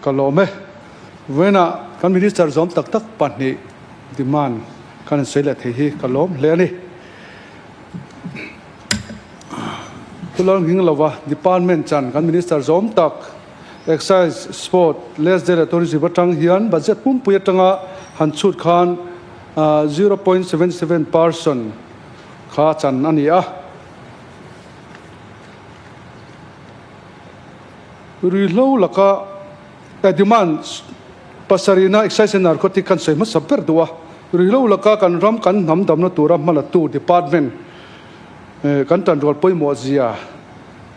Ka lawm e. Vawiinah kan Minister zawm tak tak pahnih demand kan han sawi leh thei hi ka lawm hle a ni. Thulal nghing lova Department chan kan Minister zawm tak Excise, Sport, Leisure leh Tourism atang hian budget pumpui atanga han chhut khan 0.77 percent kha chan a ni a. Ruihhlo laka demand pasarihna Excise and Narcotic kan sawi hmasa ber duh a, ruihhlo laka kan ram kan hnam damna tura hmalatu department kan tanrual pawimawh zia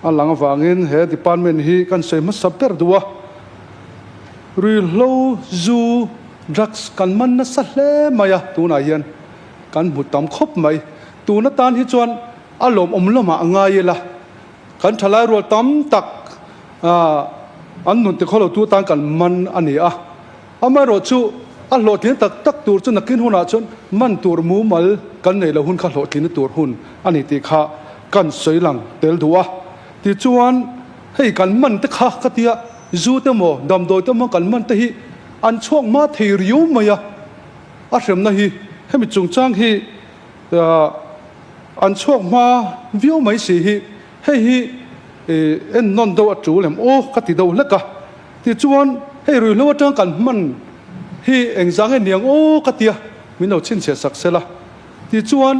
a lang avangin he department hi kan sawi hmasa ber duh a. Ruihhlo, zu, drugs kan man nasa hle mai a, tunah hian kan hmu tam khawp mai. Tun atan hi chuan a lawmawm lamah a ngai ila. Kan thalai rual tam tak an nun tikhaw lo tu atan kan man a ni a. Amaherawh chu a hlawhtling tak tak tur chu nakin hunah chuan man tur mumal kan nei lo hun kha hlawhtlingna tur hun a ni tih kha kan sawi lang tel duh a. Tichuan hei kan man te kha ka tia zu te maw damdawi te maw kan man te hi an chhuak hma thei riau mai a. A hremna hi hemi chungchang hi An chhuak hma viau mai si hi hei hi en nawn deuh a tul em aw ka ti deuh hlek a. Tichuan hei ruihhlo atang kan hman hi engzah nge niang aw ka tia min lo chhinchhiah sak sela. Tichuan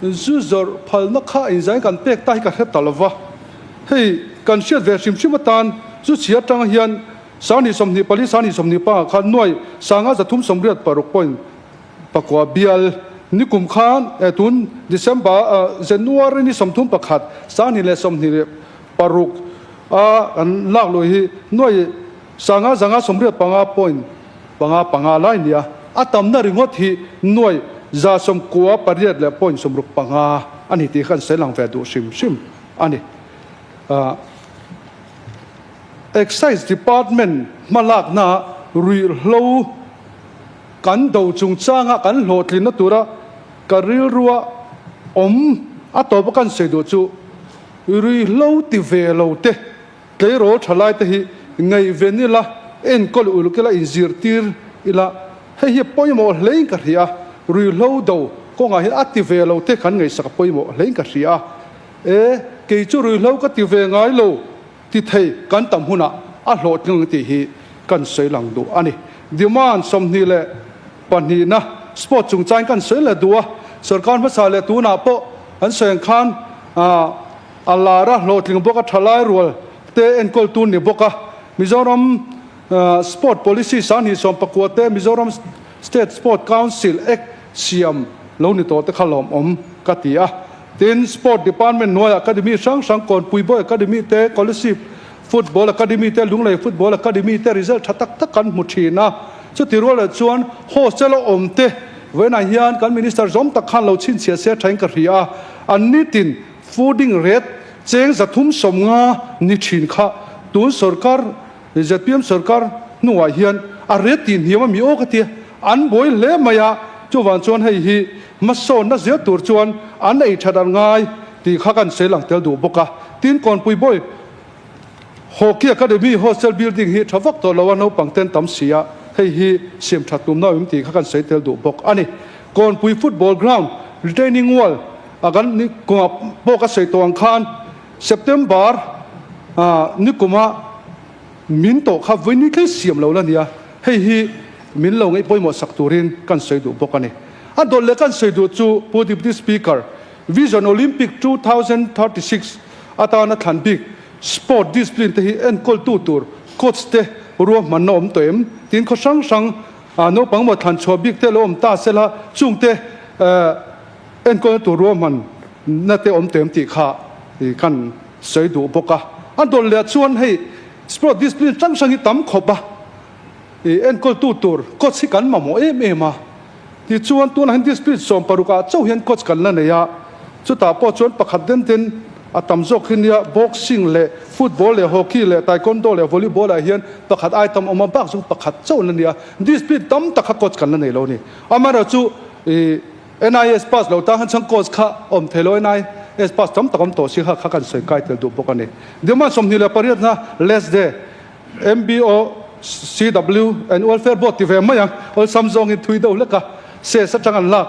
zu zawrh phalna kha engzah kan pek ta hi ka hre ta lova. Hei kan hriat ve hrim hrim atan zu chhia atang hian 2024 2025 ah khan nuai 536 point Pakua bial nikum khan tun December January ni 31 2026 a kan lak luh hi nuai 585 point panga panga lai nia a tamna ringawt hi nuai 98 leh point 65 a ni tih kha kan sawi lang ve duh hrim hrim a ni. Excise Department hmalakna ruihhlo Kan do chungchanga kan hlawhtlinna tura ka rilrua awm a tawp a kan sawi duh chu ruihhlo ti ve lo te, tleirawl thalai te hi ngaihven ila, enkawl uluk ila, inzirtir ila, hei hi a pawimawh hlein ka hria a, ruihhlo do kawngah hian a ti ve lo te kan ngaihsak a pawimawh hlein ka hria a, e kei chu ruihhlo ka ti ve ngai lo. Ti thei kan tam hunah a hlawhtling tih hi kan sawi lang duh a ni. Demand 22na sport chungchangin kan sawi leh duh a, sorkar hmasa leh tunah pawh an sawi ang khan a lar a hlawhtling bawk a, thalai rual te enkawltu ni bawk a, Mizoram Sport Policy 2019 te Mizoram State Sport Council Act siam lo ni tawh te kha lawmawm ka ti a. Tin, Sport Department hnuaiah Academy hrang hrang Kawnpui Boy Academy te, Kolasib Football Academy te, Lunglei Football Academy te result tha tak tak kan hmu thin a. Chuti rual leh chuan hostel a awm te vawiinah hian kan Minister zawm tak khan lo chhinchhiah se thain ka hria a. An nitin fooding rate cheng 350 ni thin kha tun sorkar Zpm sorkar hnuah hian a ret tih hniam a mi aw ka tia, an buai hle mai a, chuvang chuan hei hi hmasawnna zel tur chuan an ei that an ngai tih kha kan sawi lang tel duh bawk a. Tin, Kawnpui Boy Hockey Academy hostel building hi tha vak tawh lo a, naupang ten tam si a, hei hi siam that tumna awm tih kha kan sawi tel duh bawk a ni. Kawnpui football ground retaining wall a kan kawngah pawh ka sawi tawh ang khan, September nikuma min tawh kha vawi thleng siam lo la nia, hei hi min lo ngaih pawimawh sak turin kan sawi duh bawk a ni. A dawlh leh kan sawi duh chu Pu Deputy Speaker, Vision Olympic 2036 atana thlan bik sport discipline te hi enkawltu tur coach te ruahmanna awm tawh em? Tin khaw hrang hrang naupang maw thlan chhuah bik te lo awm ta sela chungte Enkawlna tur ruahmanna te awm tawh em tih kha kan sawi duh bawk a. A dawlh leh chuan hei sport discipline hrang hrang hi tam khawp a, enkawltu tur coach hi kan mamawh em em a. Tichuan tunah hian discipline 16 ah chauh hian coach kan la nei a, chutah pawh chuan pakhat den ten a tam zawk hi nia boxing leh football leh hockey leh taekwondo leh volleyball ah hian pakhat ai tam awm a, bak chu pakhat chauh la nia. Discipline tam tak kha coach kan la nei lo a ni. Amaherawhchu NIS pass lo tan khan chuan course kha awm thei lo NIS pass tam tak awm tawh si kha kha kan sawi kai tel duh bawk a ni. Demand 28 na less day MBO CW and Welfare Board ti ve mai ang, awlsam zawngin thui deuh hlek a, ses atang an lak.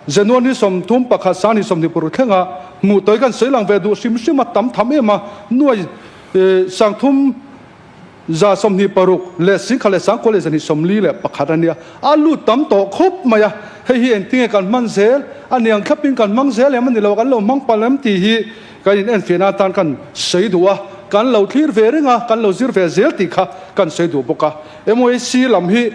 January ni 31 sang ni 26 thlenga hmuh tawi kan sawi lang ve duh hrim hrim a tam tham em a, nuai 326 leh 10,000 leh 9,000 leh 241 a nia, a lut tam tawh khawp mai a, hei hi engtinge kan hman zel a niang thlapin kan hmang zel em a ni lo, kan lo hmang palh em tih hi kan in enfiahna atan kan sawi duh a, kan lo thlir ve reng a, kan lo zir ve zel tih kha kan sawi duh bawk a. MOHC lam hi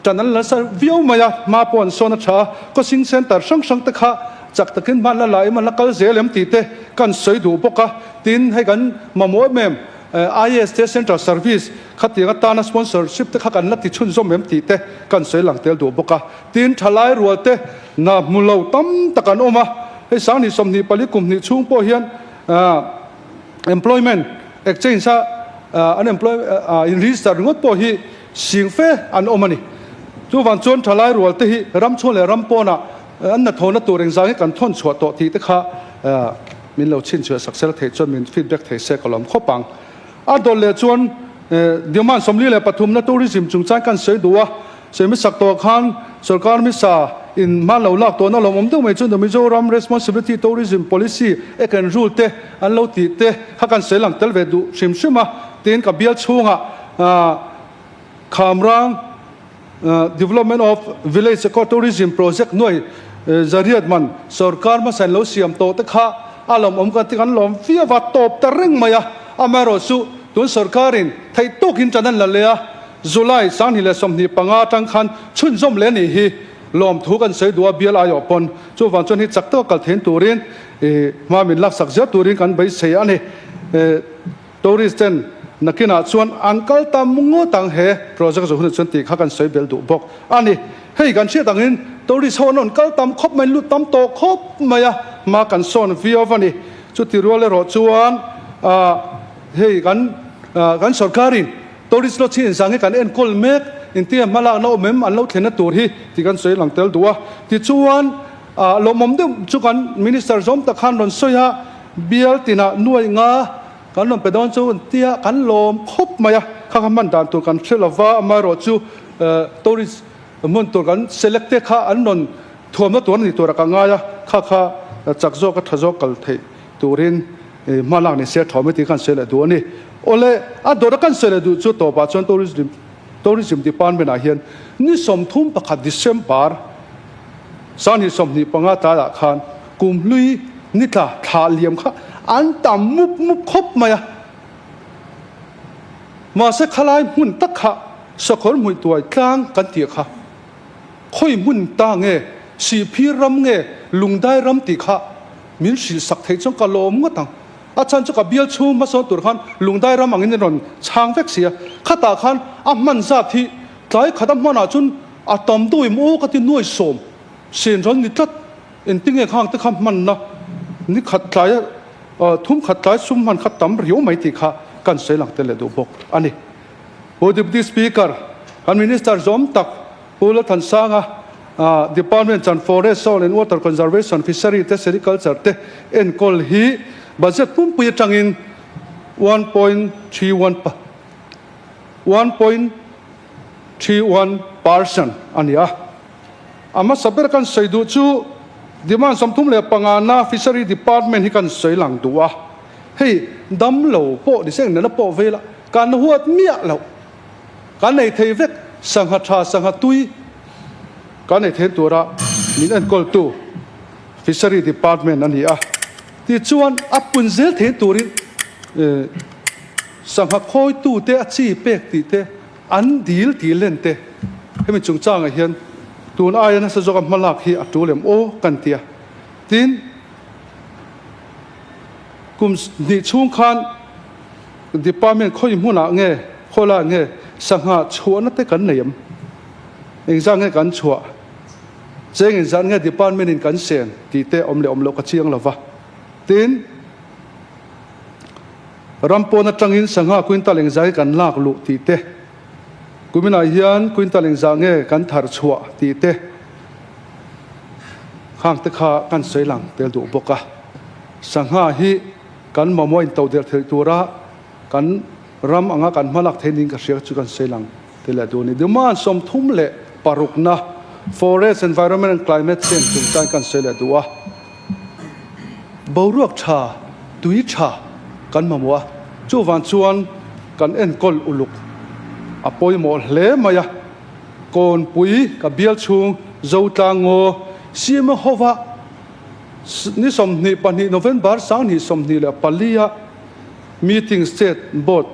tan an la nasa viau mai a, hma pawh an sawn a tha a, coaching centre hrang hrang te kha chak takin hma an la la em, an la kal zel em tih te kan sawi duh bawk a, tin hei kan mamawh em em IAS te Central Service khatiang atana sponsorship te kha kan la ti chhunzawm em tih te kan sawi lang tel duh bawk a, tin thalai rual te hna hmu lo tam tak an awm a, hei 2024 kum hnih chhung pawh hian employment exchange a an employ in register ringawt pawh hi sing fe an awm a ni. Chuvang chuan thalai rual te hi ram chhung leh ram pawnah an hnathawhna tur engzah nge kan thawn chhuah tawh tih te kha min lo chhinchhuah sak sel theih chuan min feedback thei se ka lawm khawp ang. A dawt leh chuan demand 43 na tourism chungchang kan sawi duh a, sawi hmasak tawh khan sorkar hmasa in hma lo lak tawhna lawmawm deuh mai chuan The Mizoram Responsibility Tourism Policy Act and Rule te an lo tih te kha kan sawi lang tel ve duh hrim hrim a, tin ka bial chhungah Khamrang Development of Village Eco Tourism Project nuai zariat man sorkar hmasa in lo siam tawh te kha a lawmawm kan ti kan lawm viau a, tawp ta reng mai a, amaherawhchu tun sorkarin theih tawkin tan an la leh a, July 2025 atang khan chhunzawm leh a nih hi lawmthu kan sawi duh a, bial aiawh pawn chuvang chuan hi chak taka kal thein turin hma min laksak zel turin kan beisei a ni. Tourist ten nakinah chuan an kal tam ngawt ang he project zawh hunah chuan tih kha kan sawi bel duh bawk a ni. Hei kan hriat angin tourist ho an rawn kal tam khawp mai, lut tam tawh khawp mai a, hma kan sawn viau a ni. Chuti rual erawh chuan hei kan kan sorkarin tourist lodge hi inzang hi kan enkawl mek, intia hmalakna awm em an lo thlenna tur hi tih kan sawi lang tel duh a. Tichuan lawmawm deuh chu kan minister zawm tak khan rawn sawi a, Bial tinah nuaih nga kan rawn pe dawn chu an tia kan lawm khawp mai a, kha kha hman dan tur kan hre lova, amaherawh chu tourist hmun tur kan select te kha an rawn thuamna tur a ni turah ka ngai a, kha kha chak zawk a tha zawk kal theih turin hma lak ni se a tha mai tih khan sawi leh duh a ni. Awle, a dawt a kan sawi leh duh chu tawpah chuan tourism tourism department ah hian ni 31 December 2025 tlaiah khan kum hlui ni tla thla liam kha an tam mup mup khawp mai a. Mahse khalai hmun tak kha sakawr hmuih tuai tlang kan tih kha khawi hmun ta nge Sihphir ram nge Lungdai ram tih kha min hrilh sak theih chuan ka lawm ngawt ang. A chhan chu ka bial chhung hmasawn tur khan Lungdai ram angin in rawn chhang vek si a, khatah khan a hman zat hi tlai khat a hmanah chuan a tam deuh em aw ka ti nuai sawm sen ran ni tlat. Engtinge khang te kha hmanna ni khat tlai thum khat tlai sum hman kha tam riau mai tih kha kan sawi lang tel leh duh bawk a ni. Pu Deputy Speaker, kan Minister zawm tak Pu Lalthansanga Department chuan Forest, Soil and Water Conservation, Fishery te Sericulture te enkawl hi budget pumpui atangin 1.31 1.31% a ni a. A hmasa ber kan sawi duh chu demand 35 na Fishery Department hi kan sawi lang duh a. Hei dam lo pawh ni se eng nena pawh vei la kan huat miah loh. Kan ei thei vek sangha tha sangha tui kan ei thei tura min enkawltu Fishery Department a ni a. Tichuan a pun zel thei turin sangha khawitute a chi pek tih te An dil tih len te hemi chungchangah hian tun aia nasa zawka hmalak hi a tul em aw kan ti a. Tin, kum hnih chhung khan department khawi hmunah nge khawlaiah nge sangha chhuahna te kan nei em? Engzah nge kan chhuah? Cheng engzah nge department in kan sen tih te awm leh awm loh ka chiang lova. Tin, Ram pawn atangin sangha quintal engzah hi kan lak luh tih te, kuminah hian quintal engzah nge kan thar chhuah tih te khang te kha kan sawi lang tel duh bawk a. Sangha hi kan mamawh in to der theih tura kan ram anga kan hmalak thei niin ka hria chu kan sawi lang te leh duh a ni. Demand 36 na Forest, Environment and Climate Change chungchang kan sawi leh duh a. Boruak tha, tui tha kan mamawh a, chuvang chuan kan enkawl uluk a pawimawh hle mai a. Kawnpui ka bial chhung Zotlang ngaw CMO hova ni 22 November 2024 a meeting State Board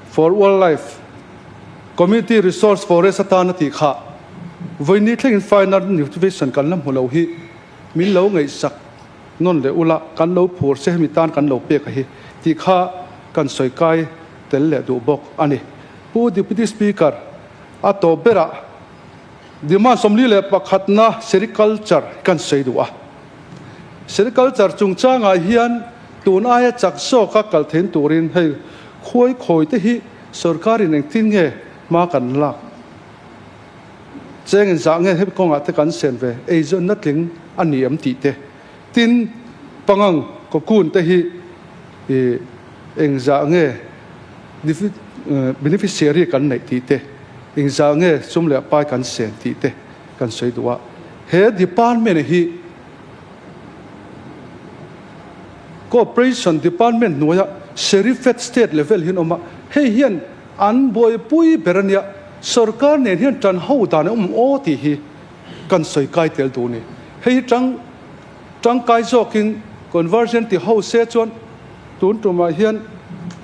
for Wildlife Community Resource Forest atana tih kha vawiin thlengin final notification kan la hmu lo hi min lo ngaihsak nawn leh ula kan lo phur che hemi tan kan lo pek a hi tih kha kan sawi kai tel leh duh bawk a ni. Pu Deputy Speaker, a tawp berah demand 41 na sericulture kan sawi duh a. Sericulture chungchangah hian tun aia chak zawka kal thein turin hei khuai khawi te hi sorkarin engtin nge hma kan lak cheng in zah nge hemi kawngah te kan sen ve eizawnna tling a ni em tih te tin pangang cocoon te hi eng zah nge beneficiary kan neih tih te eng zah nge sum leh pai kan sen tih te kan sawi duh a. He department hi Cooperation Department hnuaia Serifed State level hian awm a, hei hian an buaipui ber a nia, sorkar nen hian tan ho dan a awm aw tih hi kan sawi kai tel duh a ni. Hei hi tang tangkai zawkin conversion ti ho se chuan tun tumah hian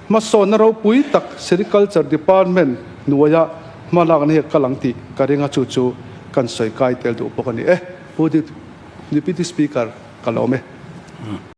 hmasawnna ropui tak Sericulture Department hnuaia hma lakna hi a kal ang tih ka ring a, chu chu kan sawi kai tel duh bawk a ni e. Pu Deputy Speaker, ka lawm e.